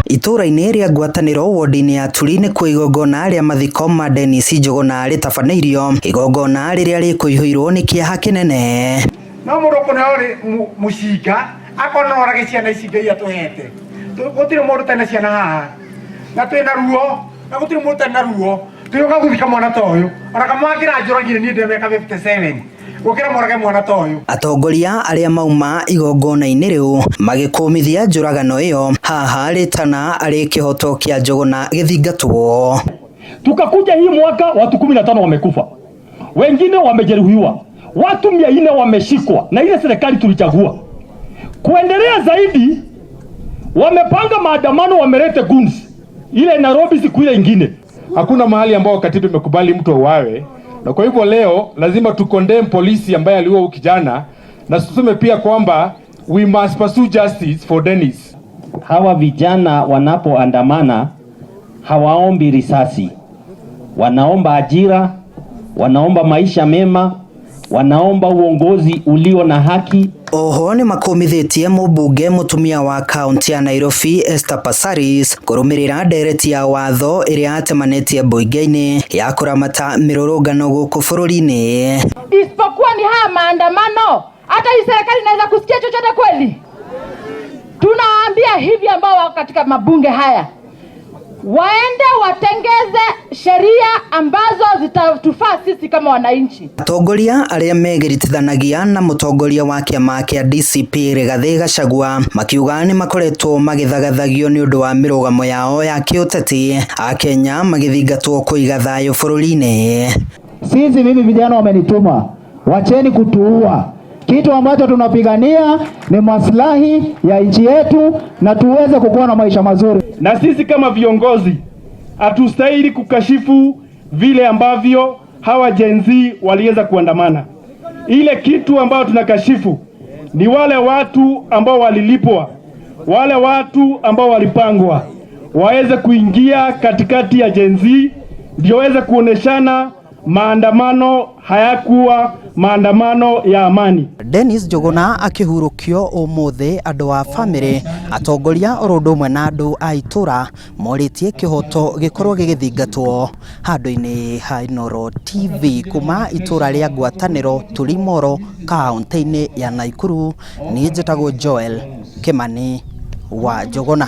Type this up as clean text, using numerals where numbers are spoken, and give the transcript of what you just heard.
Itũra-inĩ rĩa ngwatanĩro wodi-inĩ ya Turi nĩkuo igongona rĩa mathiko ma Dennis Njũgũna rĩtabanĩirio, igongona rĩrĩa rĩkũihũirwo nĩ kĩeha kĩnene. No mũndũ ũkũneo rĩ mũcinga akorwo no orage ciana ici Ngai atũhete. Gũtirĩ mũndũ ũtarĩ na ciana haha na twĩna ruo, na gũtirĩ mũndũ ũtarĩ na ruo. Twĩũka gũthika mwana ta ũyũ, ona kamwakĩra njũragire niĩ ndĩ mĩaka 57 gũkĩra morage mwana ta ũyũ. Atongoria arĩa mauma igongona-inĩ rĩu magĩkũmithia njũragano ĩyo haha rĩtana arĩ kĩhoto kĩa Njũgũna gĩthingatwo. Tukakuja hii mwaka watu 15 wamekufa, wengine wamejeruhiwa, watu 400 wameshikwa na ile serikali tulichagua. Kuendelea zaidi, wamepanga maandamano, wamelete guns ile Nairobi siku ile ingine. Hakuna mahali ambao katiba imekubali mtu auawe, na kwa hivyo leo lazima tucondemn polisi ambaye aliua kijana, na tuseme pia kwamba we must pursue justice for Dennis. Hawa vijana wanapoandamana hawaombi risasi, wanaomba ajira, wanaomba maisha mema, wanaomba uongozi ulio na haki. Oho nĩ makũmithĩtie mũmbunge mũtumia wa kaunti ya Nairobi Esther Passaris kũrũmĩrĩra ndereti ya watho ĩrĩa atemanĩtie mbunge-inĩ ya kũramata mĩrũrũngano gũkũ bũrũri-inĩ. Isipokuwa ni haya maandamano, hata hii serikali inaweza kusikia chochote kweli? Tunawaambia hivi ambao wako katika mabunge haya waende watengeze sheria ambazo zitatufaa sisi kama wananchi. Atongoria arĩa megiritithanagia na mũtongoria wa kĩama kĩa DCP Rigathĩ Gachagua makiuga nĩ makoretwo magĩthagathagio nĩ ũndũ wa mĩrũgamo yao ya kĩũteti, Akenya magĩthingatwo kũiga thayũ bũrũri-inĩ. Sisi mimi vijana wamenituma, wacheni kutuua. Kitu ambacho tunapigania ni maslahi ya nchi yetu na tuweze kukuwa na maisha mazuri. Na sisi kama viongozi hatustahili kukashifu vile ambavyo hawa Gen Z waliweza kuandamana. Ile kitu ambayo tunakashifu ni wale watu ambao walilipwa, wale watu ambao walipangwa waweze kuingia katikati ya Gen Z ndio waweze kuoneshana maandamano hayakuwa maandamano ya amani. Dennis Njũgũna akĩhurũkio ũmũthĩ andũ a bamĩrĩ, atongoria oro ũndũ ũmwe na andũ a itũra morĩtie kĩhoto gĩkorwo gĩgĩthingatwo handũ-inĩ ha Inooro TV kuma itũra rĩa ngwatanĩro Tulimoro kaunti-inĩ ya Nakuru. Niĩ njĩtagwo Joel Kimani wa Njũgũna.